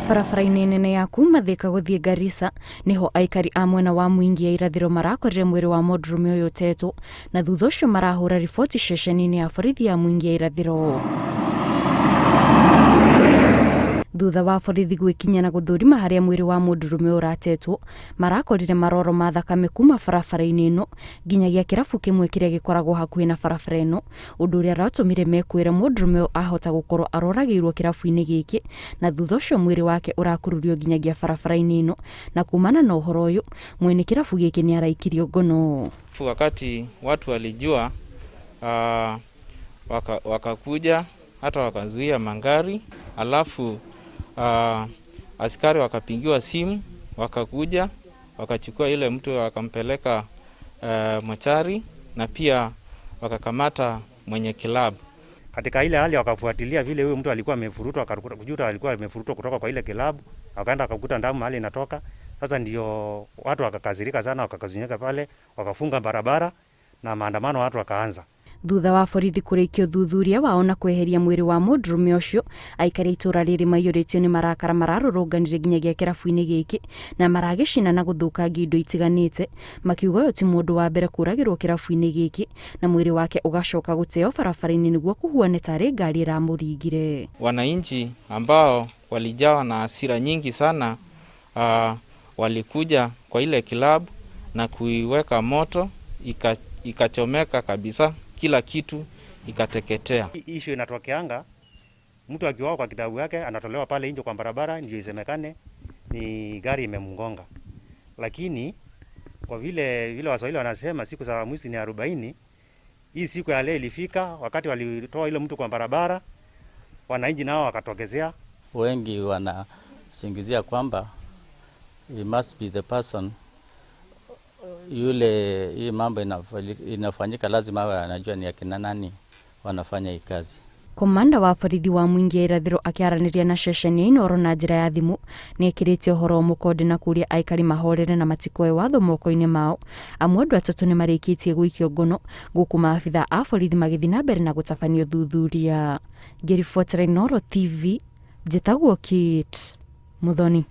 Barabara-inĩ nene ya kuma Thika gũthiĩ Garissa nĩho aikari a mwena wa Mwingi ya irathĩro marakorire mwĩrĩ wa mũndũrũme ũyũ ũtetwo na thutha ũcio marahũra riboti ceceni-inĩ ya borithi ya Mwingi ya irathĩro. Thutha wa borithi gwĩkinyia na gũthũrima harĩa mwĩrĩ wa mũndũrũme ũratetwo, marakorire maroro ma thakame kuma barabara-inĩ ĩno nginyagia kĩrabu kĩmwe kĩrĩa gĩkoragwo hakuhĩ na barabara ĩno, ũndũ ũrĩa ũratũmire mekwĩre mũndũrũme ũyũ ahota gũkorwo aroragĩirwo kĩrabu-inĩ gĩkĩ na thutha ũcio mwĩrĩ wake ũrakururio nginyagia barabara-inĩ ĩno, na kumana na ũhoro ũyũ mwene kĩrabu gĩkĩ nĩ araikirio ngono. Wakati watu walijua wakakuja hata wakazuia mangari, alafu askari wakapigiwa simu wakakuja wakachukua ile mtu wakampeleka mochari na pia wakakamata mwenye kilabu. Katika ile hali wakafuatilia vile huyo mtu alikuwa amefurutwa, akakuta alikuwa amefurutwa kutoka kwa ile kilabu, wakaenda wakakuta damu mahali inatoka. Sasa ndio watu wakakasirika sana, wakakazinyeka pale, wakafunga barabara na maandamano watu wakaanza. Thutha wa borithi kũrĩkia ũthuthuria wao na kweheria mwĩrĩ wa mũndũrũme ũcio, aikari a itũũra rĩrĩ maiyũrĩtio nĩ marakara mararũrũnganire nginyagia kĩrabu-inĩ gĩkĩ na maragĩcina na gũthũkangia indo itiganĩte, makiuga ũyũ ti mũndũ wa mbere kũragĩrwo kĩrabu-inĩ gĩkĩ na mwĩrĩ wake ũgacoka gũteo barabara-inĩ nĩguo kũhuane tarĩ ngari ĩramũringire. Wananchi ambao walijawa na hasira nyingi sana walikuja kwa ile kilabu na kuiweka moto, ikachomeka kabisa, kila kitu ikateketea. Issue inatokeanga mtu akiuawa kwa kitabu yake anatolewa pale nje kwa barabara ndio isemekane ni gari imemgonga. Lakini kwa vile Waswahili wanasema siku za mwizi ni 40, hii siku ya leo ilifika wakati walitoa ile mtu kwa barabara, wananchi nao wakatokezea. Wengi wanasingizia kwamba he must be the person yule, hii mambo inafanyika lazima awe anajua ni akina nani wanafanya hii kazi. Komanda wa borithi wa Mwingi ya irathĩro akĩaranĩria na ceceni ya Inooro na njĩra ya thimũ nĩekĩrĩte ũhoro mũkonde na kũria aikari mahorere na matikoe watho moko-inĩ mao, amu andũ atatũ nĩmarĩkĩtie gũikio ngono gũkũ maabitha a borithi magĩthiĩ na mbere na gũtabania ũthuthuria. Ngĩribotera Inooro TV, njĩtagwo Kate Muthoni.